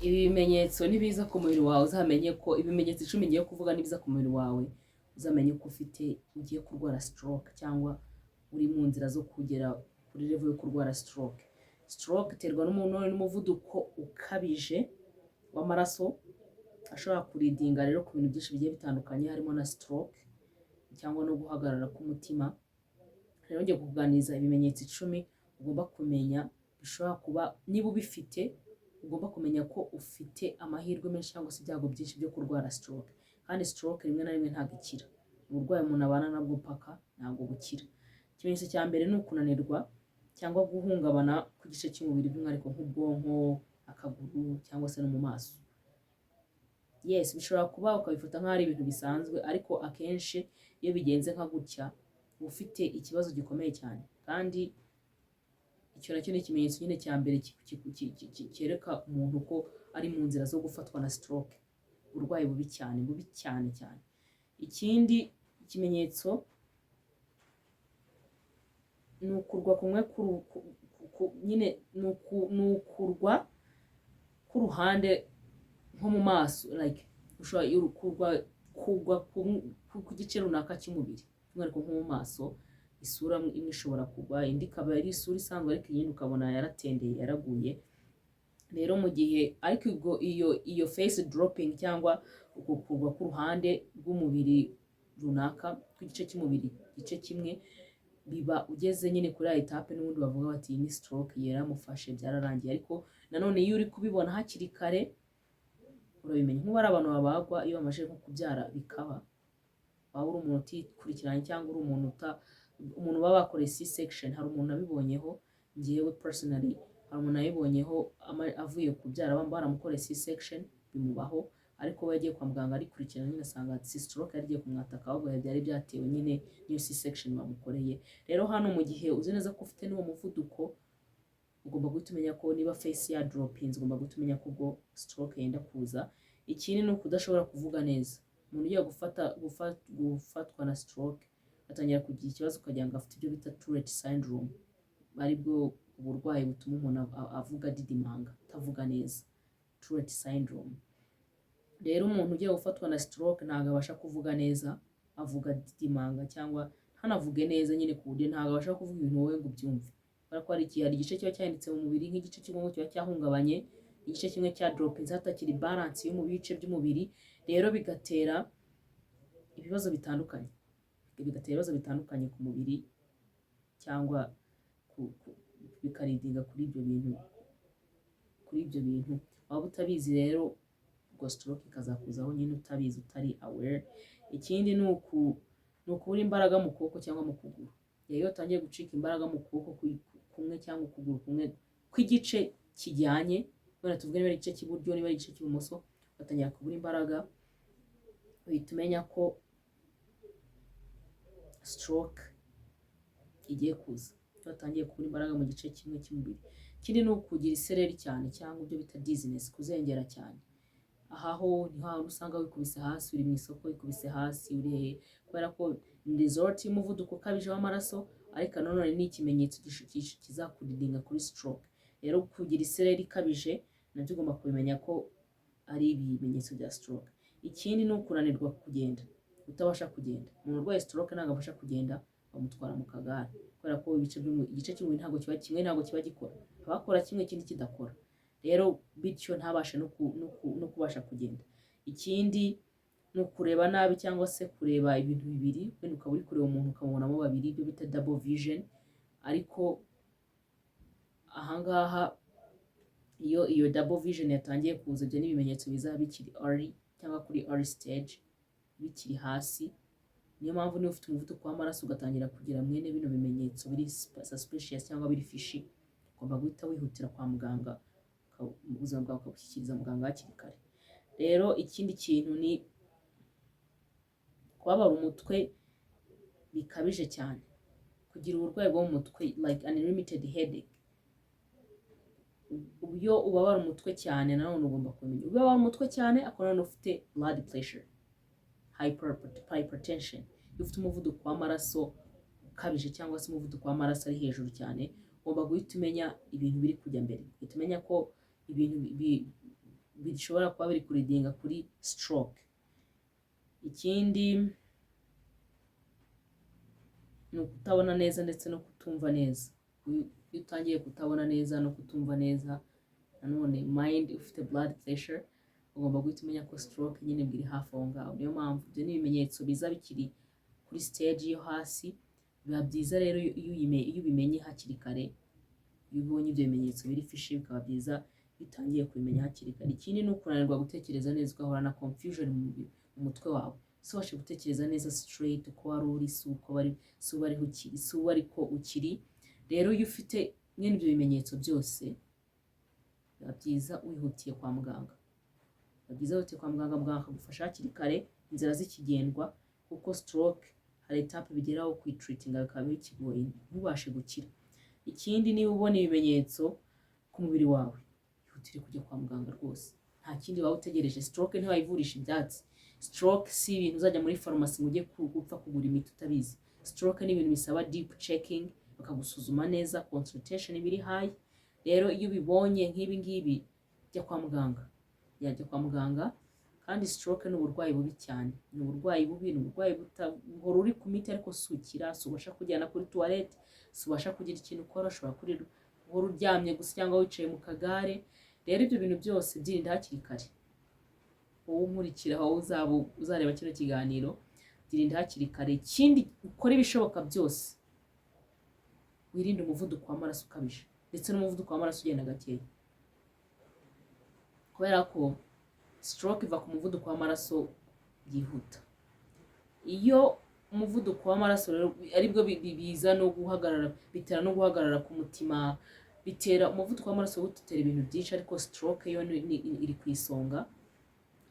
Ibi bimenyetso nibiza ku mubiri wawe, uzamenye ko ibimenyetso 10 ngiye kuvuga nibiza ku mubiri wawe, uzamenye ko ufite, ugiye kurwara stroke cyangwa uri mu nzira zo kugera kuri level yo kurwara stroke. Stroke iterwa n'umuvuduko ukabije w'amaraso, ashobora kuleadinga rero ku bintu byinshi bigiye bitandukanye, harimo na stroke cyangwa no guhagarara k'umutima. Rero ngiye kukuganiriza ibimenyetso 10 ugomba kumenya bishobora kuba, niba ubifite, ugomba kumenya ko ufite amahirwe menshi cyangwa se ibyago byinshi byo kurwara stroke. Kandi stroke rimwe na rimwe ntabwo ikira, uburwayi umuntu abana nabwo paka, ntabwo bukira. Ikimenyetso cya mbere ni ukunanirwa cyangwa guhungabana kw'igice cy'umubiri, by'umwihariko nk'ubwonko, akaguru cyangwa se no mu maso. Yes, bishobora kuba ukabifata nk'aho ari ibintu bisanzwe, ariko akenshi iyo bigenze nka gutya uba ufite ikibazo gikomeye cyane. Kandi icyo nacyo ni ikimenyetso nyine cya mbere cyereka umuntu ko ari mu nzira zo gufatwa na stroke, uburwayi bubi cyane, bubi cyane cyane. Ikindi kimenyetso ni ukurwa kumwe nyine ni ukurwa k'uruhande nko mu maso, like ushobora kugwa ku gice runaka cy'umubiri, by'umwihariko nko mu maso. Isura imwe ishobora kugwa, indi ikaba ari isura isanzwe, ariko iyindi ukabona yaratendeye, yaraguye. Rero mu gihe ariko ubwo iyo face dropping cyangwa uko kugwa k'uruhande rw'umubiri runaka, kw'igice cy'umubiri, igice kimwe, biba ugeze nyine kuri ya étape n'ubundi bavuga bati: "Iyi ni stroke, yaramufashe, byararangiye." Ariko nanone iyo uri kubibona hakiri kare urabimenya. Nk'ubu ari abantu babagwa iyo bamaze nko kubyara bikaba, waba uri umuntu utikurikiranye cyangwa uri umuntu umuntu baba bakoreye C section. Hari umuntu nabibonyeho njyewe personally, hari umuntu nabibonyeho avuye kubyara, baramukoreye C section, bimubaho, ariko we yagiye kwa muganga arikurikirana nyine, asanga si stroke yari igiye kumwataka, ahubwo byari byatewe nyine n'iyo C section bamukoreye. Rero hano mu gihe uzi neza ko ufite n'uwo muvuduko, ugomba guhita umenya ko niba face ya droppinze, ugomba guhita umenya ko ubwo stroke yenda kuza. Ikindi ni ukudashobora kuvuga neza. Umuntu ugiye gufatwa na stroke atangira kugira ikibazo, ukagira ngo afite ibyo bita Tourette syndrome, aribwo uburwayi butuma umuntu avuga didimanga, atavuga neza, Tourette syndrome. Rero umuntu ugiye gufatwa na stroke ntabwo abasha kuvuga neza, avuga didimanga cyangwa ntanavuge neza nyine, ku buryo ntabwo abasha kuvuga ibintu wowe ngo ubyumve, kubera ko hari igice kiba cyanditse mu mubiri, nk'igice cy'ubwonko kiba cyahungabanye, igice kimwe cya droppinze, hatakiri balance yo mu bice by'umubiri. Rero bigatera ibibazo bitandukanye, bigatera ibibazo bitandukanye ku mubiri cyangwa bikaleadinga kuri ibyo bintu. Waba utabizi rero, ubwo stroke ikazakuzaho nyine utabizi, utari aware. Ikindi ni ukubura imbaraga mu kuboko cyangwa mu kuguru. Iyo utangiye gucika imbaraga mu kuboko kumwe cyangwa ukuguru kumwe kw'igice kijyanye, wenda tuvuge niba ari igice cy'iburyo, niba ari igice cy'ibumoso, ugatangira kubura imbaraga, uhita umenya ko stroke igiye kuza, iyo watangiye kubura imbaraga mu gice kimwe cy'umubiri. Ikindi ni ukugira isereri cyane cyangwa ibyo bita dizziness, kuzengera cyane. Aha ho ni hahandi usanga wikubise hasi, uri mu isoko wikubise hasi, uri hehe, kubera ko ni result y'umuvuduko ukabije w'amaraso, ariko nanone ni ikimenyetso kizakuleadinga kuri stroke. Rero kugira isereri ikabije nabyo ugomba kubimenya ko ari ibimenyetso bya stroke. Ikindi ni ukunanirwa kugenda, utabasha kugenda. Umuntu urwaye stroke ntabwo abasha kugenda, bamutwara mu kagare, kubera ko ibice igice cy'umubiri ntabwo kiba kimwe, ntabwo kiba gikora, abakora kimwe ikindi kidakora. Rero bityo ntabashe no kubasha kugenda. Ikindi ni ukureba nabi cyangwa se kureba ibintu bibiri, wenda ukaba uri kureba umuntu ukamubonamo babiri, ibyo bita double vision. Ariko ahangaha iyo double vision yatangiye kuza, ibyo ni ibimenyetso bizaba bikiri early cyangwa kuri early stage, bikiri hasi. Niyo mpamvu niba ufite umuvuduko w'amaraso ugatangira kugira mwene bino bimenyetso biri suspicious cyangwa biri fishy, ugomba guhita wihutira kwa muganga, ubuzima bwawe ukabushyikiriza muganga hakiri kare. Rero ikindi kintu ni kubabara umutwe bikabije cyane, kugira uburwayi bwo mu mutwe, like unlimited headache. Iyo ubabara umutwe cyane nanone ugomba kumenya, iyo ubabara umutwe cyane ariko nanone ufite blood pressure, hypertension, iyo ufite umuvuduko w'amaraso ukabije cyangwa se umuvuduko w'amaraso ari hejuru cyane, ugomba guhita umenya ibintu biri kujya mbere, uhita umenya ko ibintu bishobora kuba biri kuleadinga kuri stroke. Ikindi ni ukutabona neza ndetse no kutumva neza. Iyo utangiye kutabona neza no kutumva neza nanone, mind ufite blood pressure, ugomba guhita umenya ko stroke nyine iri hafi aho ngaho. Niyo mpamvu ibyo ni ibimenyetso biza bikiri kuri stage yo hasi. Biba byiza rero iyo ubimenye hakiri kare. Iyo ubonye ibyo bimenyetso biri fishy, bikaba byiza iyo utangiye kubimenya hakiri kare. Ikindi ni ukunanirwa gutekereza neza, ugahorana confusion mu mutwe wawe, si ubashe gutekereza neza straight uko wari uri, si uko bari, si uba ariho ukiri, si uba ariko ukiri. Rero iyo ufite mwene ibyo bimenyetso byose, biba byiza wihutiye kwa muganga. Biba byiza wihutiye kwa muganga, muganga akagufasha hakiri kare inzira zikigendwa, kuko stroke hari étape bigeraho kuyitreatinga bikaba bikigoye, ntubashe gukira. Ikindi, niba ubona ibimenyetso ku mubiri wawe, ihutire kujya kwa muganga rwose, nta kindi waba utegereje. Stroke ntiwayivurisha ibyatsi. Stroke si ibintu uzajya muri farumasi ngo ujye gupfa kugura imiti utabizi. Stroke ni ibintu bisaba deep checking, bakagusuzuma neza, consultation biri high. Rero iyo ubibonye nk'ibi ngibi, jya kwa muganga, yajya kwa muganga. Kandi stroke ni uburwayi bubi cyane, ni uburwayi bubi, ni uburwayi buhora uri ku miti ariko si ukira. Si ubasha kujyana kuri toilette, si ubasha kugira ikintu ukora, ushobora guhora uryamye gusa cyangwa wicaye mu kagare. Rero ibyo bintu byose byirinda hakiri kare. Wowe unkurikira, wowe uzaba uzareba kino kiganiro, byirinda hakiri kare. Ikindi, ukore ibishoboka byose wirinde umuvuduko w'amaraso ukabije ndetse n'umuvuduko w'amaraso ugenda gakeya, kubera ko stroke iva ku muvuduko w'amaraso byihuta. Iyo umuvuduko w'amaraso rero aribwo biza no guhagarara, bitera no guhagarara k'umutima. Bitera umuvuduko w'amaraso, utera ibintu byinshi, ariko stroke yo iri ku isonga.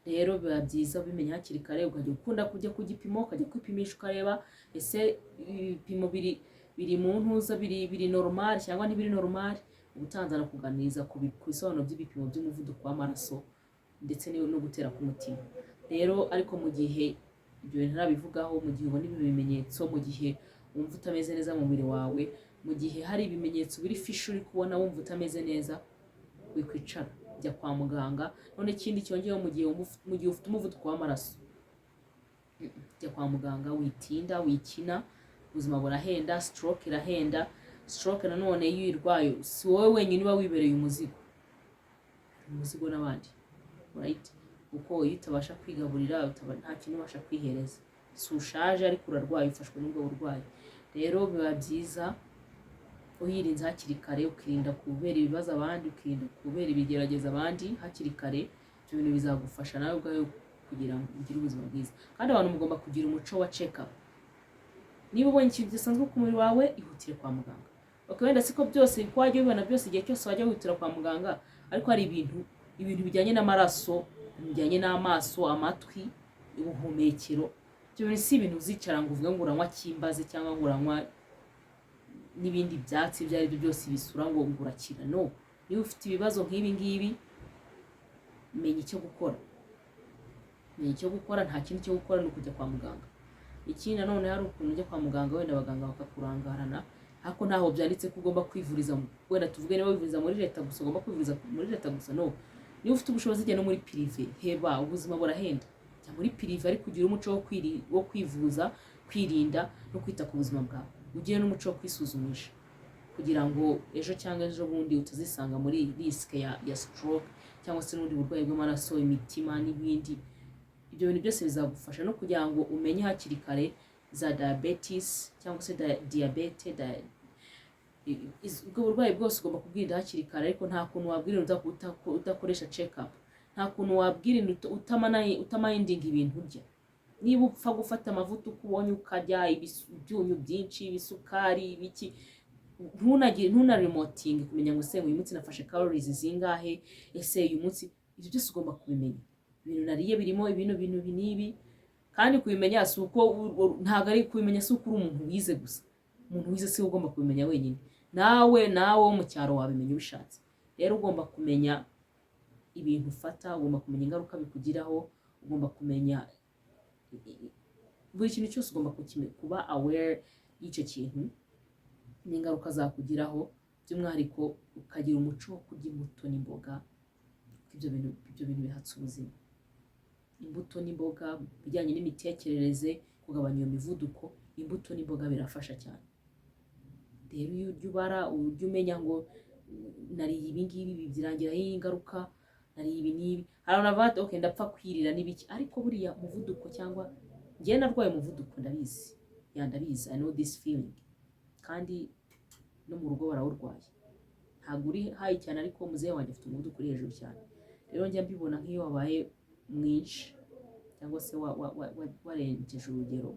Rero biba byiza ubimenya hakiri kare, ukajya ukunda kujya ku gipimo, ukajya kwipimisha, ukareba ese ibipimo biri mu ntuza, biri normal cyangwa ntibiri normal. Ubutanzana kuganiriza ku bisobanuro by'ibipimo by'umuvuduko w'amaraso ndetse no gutera k'umutima. Rero ariko mu gihe ibyo bintu ntarabivugaho, mu gihe ubona ibi bimenyetso, mu gihe wumva utameze neza mu mubiri wawe, mu gihe hari ibimenyetso biri fishy uri kubona, wumva utameze neza, wikwicara, jya kwa muganga. None ikindi cyongeyeho, mu gihe ufite umuvuduko w'amaraso, jya kwa muganga, witinda, wikina. Ubuzima burahenda, stroke irahenda. Stroke nanone iyo uyirwaye, si wowe wenyine uba wibereye umuzigo, umuzigo n'abandi, right? Kuko iyo utabasha kwigaburira, nta kintu ubasha kwihereza, si ushaje ariko urarwaye, ufashwe n'ubwo burwayi. Rero biba byiza uyirinze hakiri kare, ukirinda kubera ibibazo abandi, ukirinda kubera ibigerageza abandi hakiri kare. Ibyo bintu bizagufasha nawe ubwawe kugira ngo ugire ubuzima bwiza. Kandi abantu mugomba kugira umuco wa check up. Niba ubonye ikintu gisanzwe ku mubiri wawe, ihutire kwa muganga. Okay, wenda siko byose ko wajya ubibona byose igihe cyose wajya wihutira kwa muganga, ariko hari ibintu bijyanye n'amaraso, ibintu bijyanye n'amaso, amatwi, ubuhumekero, ibyo bintu si ibintu uzicara ngo uvuge ngo uranywa kimbaze cyangwa ngo uranywa n'ibindi byatsi ibyo ari byo byose bisura ngo urakira. No niba ufite ibibazo nk'ibi ngibi, menya icyo gukora, menya icyo gukora. Nta kindi cyo gukora, ni ukujya kwa muganga. Ikindi nanone, hari ukuntu ujya kwa muganga, wenda abaganga bakakurangarana, ariko ntaho byanditse ko ugomba kwivuriza, wenda tuvuge niba wivuriza muri leta gusa, ugomba kwivuriza muri leta gusa. No niba ufite ubushobozi, jya no muri privé. Heba, ubuzima burahenda. Jya muri privé, ariko ugire umuco wo kwivuza, kwirinda no kwita ku buzima bwawe, ugire n'umuco wo kwisuzumisha kugira ngo ejo cyangwa ejo bundi utazisanga muri risque ya stroke cyangwa se n'ubundi burwayi bw'amaraso, imitima n'ibindi. Ibyo bintu byose bizagufasha no kugira ngo umenye hakiri kare za diabetes cyangwa se diyabete, ubwo burwayi bwose ugomba kubwirinda hakiri kare. Ariko nta kuntu wabwirinda udakoresha check up, nta kuntu wabwirinda utamindinga ibintu urya. Niba upfa gufata amavuta uko ubonye, ukarya ibyunyu byinshi, ibisukari, ibiki, ntunagire, ntunaremotinge kumenya ngo ese uyu munsi nafashe calories zingahe, ese uyu munsi, ibyo byose ugomba kubimenya. Ibintu nariye birimo ibintu bintu ibi n'ibi. Kandi kubimenya si uko ntabwo ari kubimenya, si uko uri umuntu wize gusa. Umuntu wize si we ugomba kubimenya wenyine, nawe wo mu cyaro wabimenya ubishatse. Rero ugomba kumenya ibintu ufata, ugomba kumenya ingaruka bikugiraho, ugomba kumenya buri kintu cyose, ugomba kuba aware y'icyo kintu n'ingaruka zakugiraho. By'umwihariko ukagira umuco wo kurya imbuto n'imboga, kuko Ibyo bintu bihatse ubuzima. Imbuto n'imboga, bijyanye n'imitekerereze, kugabanya iyo mivuduko, imbuto n'imboga birafasha cyane. Rero iyo ujya ubara, ujya umenya ngo nariye ibi ngibi birangiraho ingaruka, nariye ibi n'ibi. Hari abantu bavuga ati: "Okay, ndapfa kwirira n'ibiki." Ariko buriya umuvuduko, cyangwa njyewe narwaye umuvuduko, ndabizi ya, ndabizi, I know this feeling. Kandi no mu rugo barawurwaye. Ntabwo uri high cyane, ariko muzehe wanjye afite umuvuduko uri hejuru cyane. Rero njya mbibona nk'iyo wabaye mwinshi cyangwa se warengeje urugero.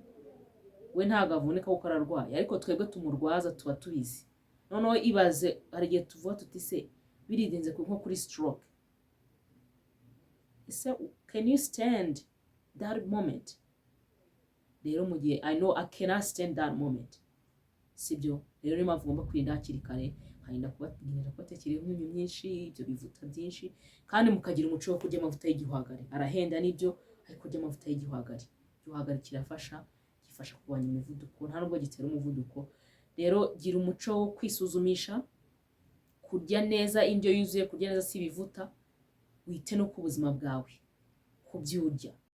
We ntabwo avunika kuko ararwaye, ariko twebwe tumurwaza tuba tubizi. Noneho ibaze, hari igihe tuvuga tuti: "Se biririnze nko kuri stroke, ese can you stand that moment?" Rero mu gihe I know I cannot stand that moment, sibyo? Rero niyo mpamvu ugomba kwirinda hakiri kare. Nkarinda kuba kubatekera imyunyu myinshi, ibyo bivuta byinshi, kandi mukagira umuco wo kurya amavuta y'igihwagari. Arahenda nibyo, ariko kurya amavuta y'igihwagari, igihwagari kirafasha, gifasha kurwanya imivuduko, nta nubwo gitera umuvuduko. Rero gira umuco wo kwisuzumisha, kurya neza indyo yuzuye, kurya neza si ibivuta, wite no ku buzima bwawe, ku byo urya.